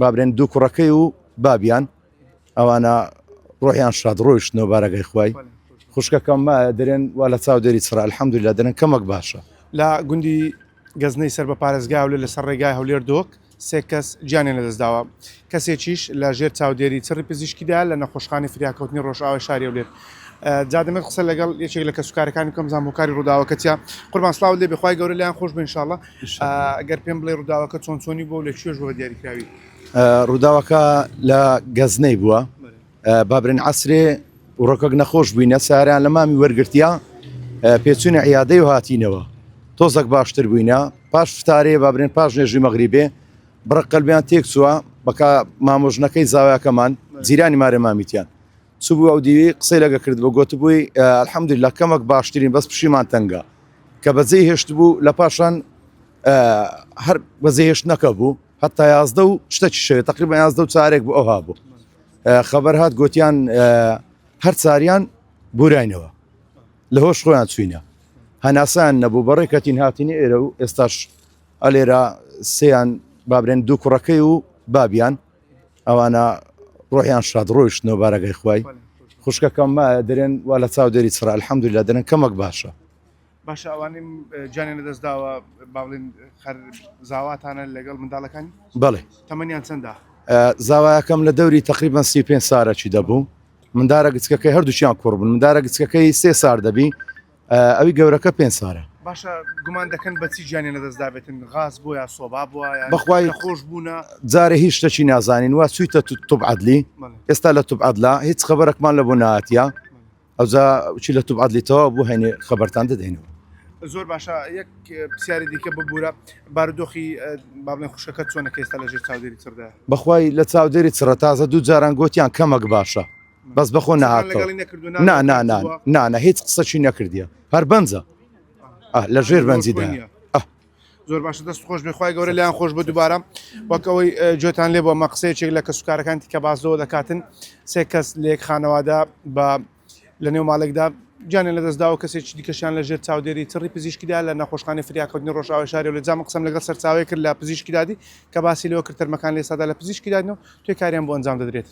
بابرێن دوو کوڕەکەی و بابیان ئەوانە ڕۆحیان شاد ڕۆیشتنەوە بارەگای خوای خوشکەکەم مایە دەرێن وا لە چاودێری چڕە الحمدلله دەرێن کەمەک باشە. لە گوندی گەزنەی سەر بە پارێزگای هەولێر لەسەر ڕێگای هەولێر دهۆک سێ کەس گیانیان لەدەستداوە، کەسێکیش لە ژێر چاودێری چڕی پزیشکیدایە لە نەخۆشخانەی فریاکەوتنی ڕۆژئاوای شاری هەولێر. جا دەمێت قسە لەگەڵ یەکێک لە کەسوکارەکانی بکەم بزانم هۆکاری ڕووداوەکە چییە. قوربان سڵاوت لێبێ خوای گەورە لێیان خۆش بێ ان شاء اللە. گەر پێم بڵێی ڕووداوەکە چۆن چۆنی بووە و لە کوێش بووە بە دیاریکراوی؟ ڕووداوەکە لە گەزنەی بووە بابرێن عەسرێ وڕۆکەک نەخۆش بووینە ساریان لە مامی وەرگرتیا پێچوونە عیادەی و هاتینەوە تۆزەک باشتر بووینە پاش فتارێ بابرێن پاش نێژی مەغریبێ بڕە قەلبیان تێک چووە بەکە مامۆژنەکەی زاویاکەمان جیرانی مارێ مامیتیان چوو ئەو دیوی قسەی لەگە کرد بۆ گوتبووی الحەمدلله کەمەک باشترین بەس پشیمان تەنگە کە بەجێی هێشتبوو لە پاشان هەر بەجێ هێشتنەکە بوو هەتا 11 و شتەکی شەوێ تقریبا 11 و چارێک بوو ئەوها بوو خەبەر هات گوتیان هەر چاریان بوراینەوە لە هۆش خۆیان چوینە هەناسان نەبوو بەڕێکەتین هاتینی ئێرە و ئێستاش ئەلێرە سیان بابرێن دوو کوڕەکەی و بابیان ئەوانە ڕۆحیان شاد ڕۆیشتنەوە بارەگای خوای خوشکەکەم مایە دەرێن وا لە چاودێری چڕە الحمدلله دەرێن کەمەک باشە. باشە ئەوانەی گیانیان لەدەست داوە با بڵێن خەر زاواتانە لەگەڵ منداڵەکانی؟ بەڵێ. تەمەنیان چەندە؟ زاوایەکەم لە دەوری تقریبا 35 سارەکی دەبوو مندارە گچکەکەی هەردووکیان کوڕ بوون مندارە گچکەکەی سێ سار دەبی ئەوی گەورەکە پێ سارە. باشە گومان دەکەن بەچی گیانیان لەدەست دابێتن غاز بووە یا سۆبا بووە یان بەخوای نەخۆش بوونە؟ جارێ هیچ شتەکی نازانین وا چوویتە طب عدلی ئێستا لە طب عدلا هیچ خەبەرەکمان لە بۆ ناتیە ئەوجا چی لە طب عدلی تەواو بوو هەینێ خەبەرتان دەدەینەوە. زۆر باشە یەک پرسیاری دیکە ببوورە بارودۆخی با بڵێن خوشکەکەت چۆنە کە ئێستا لەژێر چاودێری چڕدایە؟ بەخوای لە چاودێری چڕە تازە دوو جاران گۆتیان کەمەک باشە بەس بەخۆ نەهاتەوە نا نا نا نا نا هیچ قسەکی نەکردیە هەر بەنجە لە ژێر بەنجیدا زۆر باشە دەست خۆش بێ خوای گەورە لیان خۆش بە دووبارە وەک ئەوەی جۆتان لێ بۆ مە قسەیەک لە کەسوکارەکان کە بازەوە دەکاتن سێ کەس لێک خانەوادە بە لە نێو ماڵێکدا گیانیان لەدەستداوە کەسێکی دیکەشیان لە ژێر چاودێری چڕی پزیشکیدا لە نەخۆشخانەی فریاکەوتنی ڕۆژئاوای شاری هەولێر جا من قسەم لەگەڵ سەرچاوەیەک کرد لە پزیشکی دادی کە باسی لەوە کرد تەرمەکان لە ئێستادا لە پزیشکی دادن و توێکاریان بۆ ئەنجام دەدرێت.